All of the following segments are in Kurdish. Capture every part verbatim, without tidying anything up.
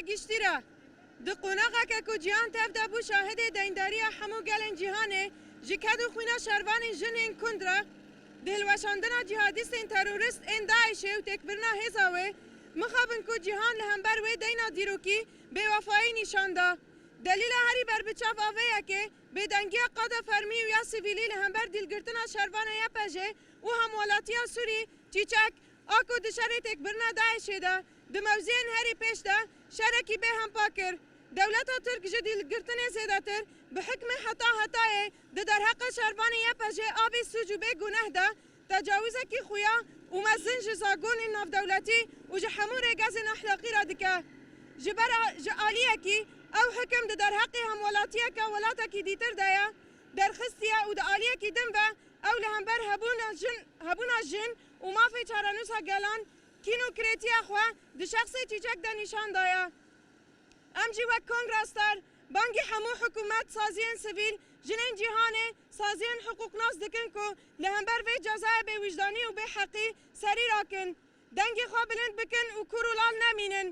giştî re. Di qonaxeke ku cîhan tev de bû şahidê deyndariya hemû gelên cîhanê, ji ked û xwîna şervanên jin ên kund re, di hilweşandina cîhadîstên terorîst ên DAIŞê û têkbirina hêza wê, mixabin ku cîhan li hember wê deyna dîrokî bêwefayî nîşan da. Delîla herî berbiçav a vê yekê, bêdengiya qada fermî û ya sivîlî li hember dîlgirtina şervana YPJ'ê û hemwelatiya Sûrî, Çîçek, a ku di şerê têkbirina DAIŞ'ê de, di mewziyên herî pêş de şerekî bê hempa kir. Dewleta Tirk ji dîlgirtinê zêdetir, bi hikmê heta hetayê di derheqê şervanê YPJ'ê a bê sûc û bê guneh de tecawizekî xuya û mezin ji zagonên navdewletî û ji hemû rêgezên exlaqî re dike. Ji ber a, ji aliyekî ew hikim di derheqê hemwelatiyeke welatekî dîtir de ye, derxistiye û di aliyekî din ve ew li hember hebûna jin, hebûna jin û mafê çarenûsa gelan kîn û kirêtiya xwe di şexsê Çîçek de nîşan daye. Em jî wek Kongra Star bangî hemû hikûmet, saziyên sivîl, jinên cîhanê, saziyên hiqûqnas dikin ku li hember vê cezaya bêwijdanî û bêheqî serî rakin. Dengê xwe bilind bikin û kûr û lal nemînin.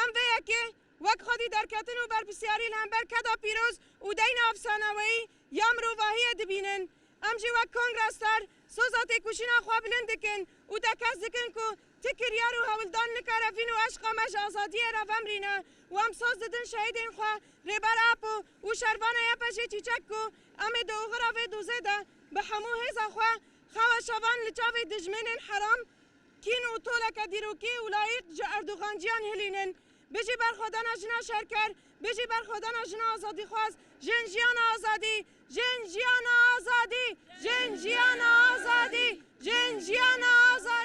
Em vê yekê wek xwedî derketin û berpirsiyarî li hember keda pîroz û deyna efsaneweyî ya mirovahiyê dibînin. Em jî wek Kongra Star soza têkoşîna xwe bilind dikin û tekez dikin ku ti kiryar û hewldan nikare vîn û eşqa me ji azadiyê re vemrîne û em soz didin şehîdên xwe Rêber Apo û şervana YPJ'ê Çîçek ku em ê di oxira vê dozê de bi hemû hêza xwe xewa şevan li çavê dijminên heram kîn û toleke dîrokî û layîq ji Erdoganciyan hilînin. Bijî berxwedana jina şerker, bijî berxwedana jina azadîxwaz, jin jiyana azadî, jin jiyana azadî, jin jiyana azadî, jin jiyana azadî.